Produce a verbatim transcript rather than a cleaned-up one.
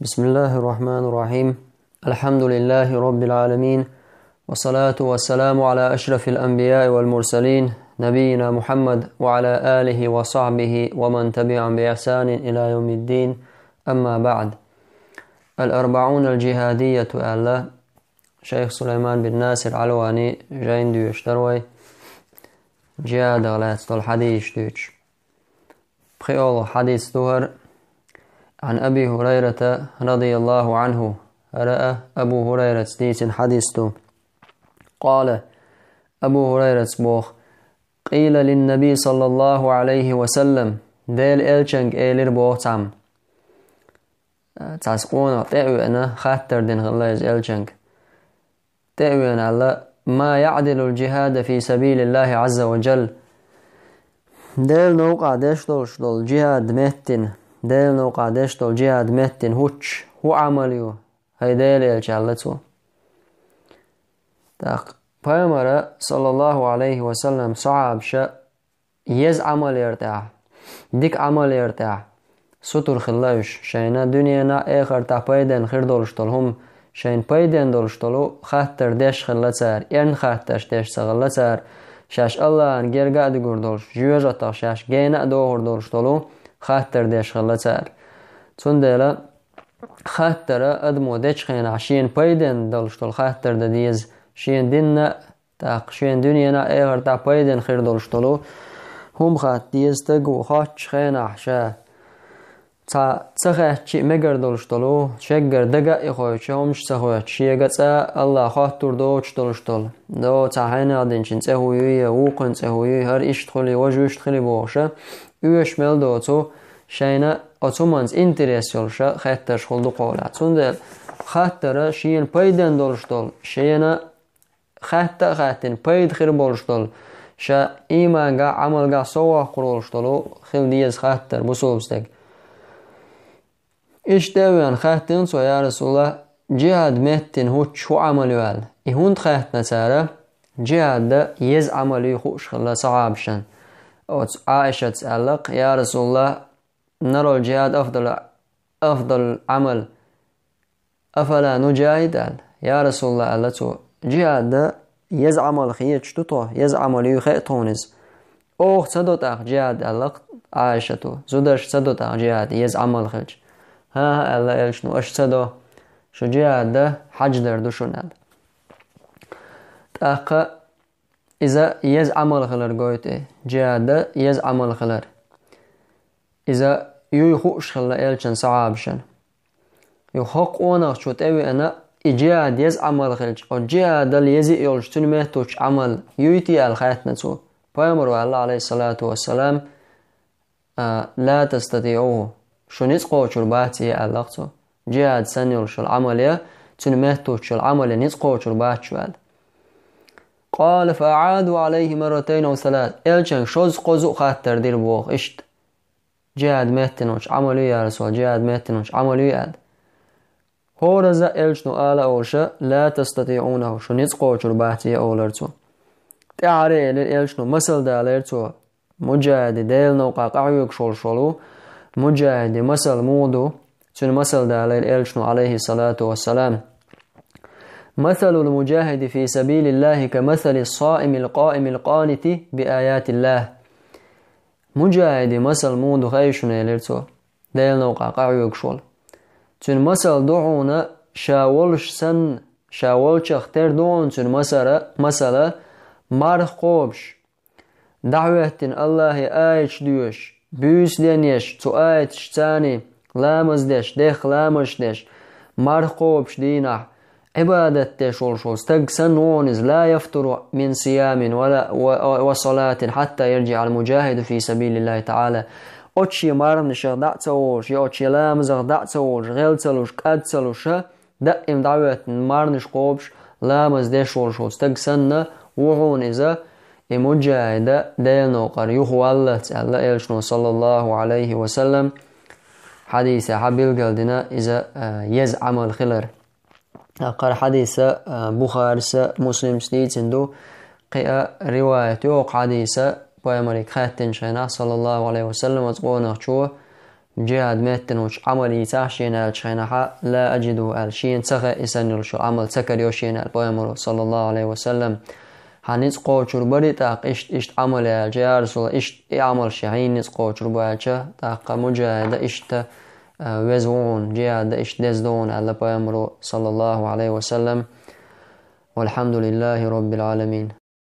بسم الله الرحمن الرحيم. الحمد لله رب العالمين. والصلاة والسلام على أشرف الأنبياء والمرسلين، نبينا محمد وعلى آله وصحبه ومن تبعهم بإحسان إلى يوم الدين. أما بعد. الأربعون الجهادية аьлла, шайх Сулайман бин Насир Алвани жайна доьшуш дара вай, джихадах лаьцна долу хьадисаш дуьйцуш. ПхоьалгӀа хьадис ду хӀара. عن أبي هريرة رضي الله عنه. ХӀара а Абу ХӀурайрас дийцина хьадис ду. قال, Абу ХӀурайрас боху: قيل للنبي صلى الله عليه وسلم, Делан элчанга элира боху цхьамма. Цхьа къонах тӀе а веана, хаттар дина хилла иза элчанга. ТӀе а веана аьлла: ما يعدل الجهاد في سبيل الله عز وجل؟ Делан новкъахь деш долуш долу джихад меттина, Делан новкъахь деш долу джихад меттина хӀуттуш, хӀун Ӏамал ю, хӀай Делан элча, аьлла цо. ТӀаккха Пайхамара, саллаллаху Ӏалайхи ва саллам, сахьабаша еза Ӏамал яра тӀехь, дика Ӏамал яра тӀехь, сутур хилла уьш, шайна дуьненахь, эхартахь пайденна хир долуш долу хӀума, шайна пайденна долуш долу хаттар деш хилла цара, эрна хаттарш деш ца хилла цара, шаьш Аллахьан герга а дуьгур долуш, жоьжахатех шаьш гена а дохур долуш долу хаттар деш хилла цара. Цундела хаттара адамо дечу хенахь шена пайденна долуш долу хаттар дан деза, шена динна а, тӀаккха шена дуьненахь, эхартахь пайденна хир долуш долу хӀума хатта деза стаг ву хоьттучу хенахь ша. Цхьа ца хаьттича а мегар долуш долу, шеггара дага а и хойтуш, хӀуманаш ца хоьттуш, шега цкъа а Аллахь хоттур доцуш долуш долу. До, цхьа хьенех динчун цӀе хӀун юй, вукхун цӀе хӀун юй, хӀара иштта хуьлий, важа вуьшта хилий бохуша, оьшуш мел доцу, шайна оцу хӀуманца интерес йолуша хеттарш хуьлу дукхахьолахь. Цундела хаттара шена пайденна долуш долу, шена хатта а хаттина, пайда хир болуш долу, ша иймангахь, Ӏамалгахь совгӀатхур волуш долу хила деза хаттар бусулба стаг. Иштта а веана, хаттина цо: «Я Расулаллах, джихад меттина хӀуттуш хӀун Ӏамал ю?» аьлла. И хӀунда хаьттина цара, джихад дан еза Ӏамал юй хууш хилла сахьабашна. Оцу Ӏаишатс аьлла-кх: «Я Расулаллах, нарал джихад афдал, афдал Ӏамал». «Афала нуджахид?» аьлла. «Я Расулаллах, — аьлла цо, — джихад дан еза Ӏамал хеташ ду тхо, еза Ӏамал юй хаьа тхуна иза. Оха ца до тӀаккха джихад?» аьлла-кх Ӏаишата. «Зударша ца до тӀаккха джихад, еза Ӏамал хилча?» «ХӀан-хӀа, — аьлла элчано, — аша ца до, шу джихад дан хьаьждар ду шуна», — аьлла. ТӀаккха иза еза Ӏамал хилар гойту, джихад дан еза Ӏамал хилар. Иза юй хууш хилла элчан сахьабашна. Юха хӀокху къонахчо тӀевеана, и джихад еза Ӏамал хилча, оцу джихадал еза а йолуш цуьнан меттахӀуттуш Ӏамал юй те аьлла хаьттина цо. Пайхамаро аьлла, Ӏалайхиссалату вассалам: «А, ла тастатиӀуху, шу ницкъ кхочур бац и», — аьлла-кх цо. Джихад санна йолуш йолу Ӏамал я, цуьнан меттахӀуттуш йолу Ӏамал я, ницкъ кхочур бац шу аьлла. «Къала фа аӀаду Ӏалайхи марратайни ав салас». Элчанга шозза-кхозза а хаттар дира боху иштта. «Джихад меттина хӀуттуш Ӏамал юй, я Расулаллах, джихад меттина хӀуттуш Ӏамал юй?» — аьлла. ХӀоразза элчано ала а олуша: «Ла тастатиӀунаху, шу ницкъ кхочур бац и», — олура цо. ТӀаьхьара а элира элчано, масал далийра цо. Муджахиди, Делан новкъа къахьоьгуш волуш волу муджахиди масал муха ду? Цуьнан масал далийра элчано, Ӏалайхиссалату вассалам: «Масалул муджахиди фи сабилиллахи ка масалис саимил къаимил къанити би аятиллах». Муджахиди масал муха ду хаий шуна, элира цо, Делан новкъа къахьоьгуш волу. Цуьнан масал ду хьуна, ша волуш санна, ша волчех тера ду хьуна цуьнан масара, масала, марха кхобуш, дӀахӀоьттина Аллахьан аяташ доьшуш, буьйса ден еш, цу аяташца ламаз деш, дехха ламазаш деш, марха кхобуш дийнахь, Ӏибадат деш волуш волу стаг санна ву хьуна иза: «Ла яфтуру мин сиямин ва ла, ва, ва, ва салатин хьатта ярджиӀал муджахиду фи сабилиллахи таӀала». Оцу шен марханашах дӀа а ца волуш, я оцу шен ламазах дӀа а ца волуш, гӀел ца луш, кӀад ца луша, даим дӀахӀоьттина марханаш кхобуш, ламаз деш волуш волу стаг санна ву хьуна иза, и муджахида Делан новкъара юхаваллалц, аьлла элчано, саллаллаху Ӏалайхи ва саллам, хьадисехь билгалдина иза, а, еза Ӏамал хилар. ТӀаккха хӀара хьадиса, а, Бухариса, Муслимс дийцина ду, кхин а риваят ю хӀокху хьадиса, пайхамарига хаьттинчу хенахь, саллаллаху Ӏалайхи ва саллам, оцу къонахчо, жихӀад меттана волчу Ӏамал йийцахь шена аьллачу хенахьа, ла аджиду аьлла, шена ца хаьа и санна йолуш йолу Ӏамал ца карайо шена аьлла пайхамаро, саллаллаху Ӏалайхи ва саллам. Хьан ницкъ кхочур барий тӀаккха иштта, иштта Ӏамал яьлча, я Расулаллах, иштта и Ӏамал шен хьийна ницкъ кхочур бу аьлча, тӀаккха муджахӀида иштта, а, веза ву хьуна, жихӀада иштта деза ду хьуна аьлла пайхамаро, саллаллаху Ӏалайхи ва саллам. Валхьамдулиллахи роббил Ӏаламин.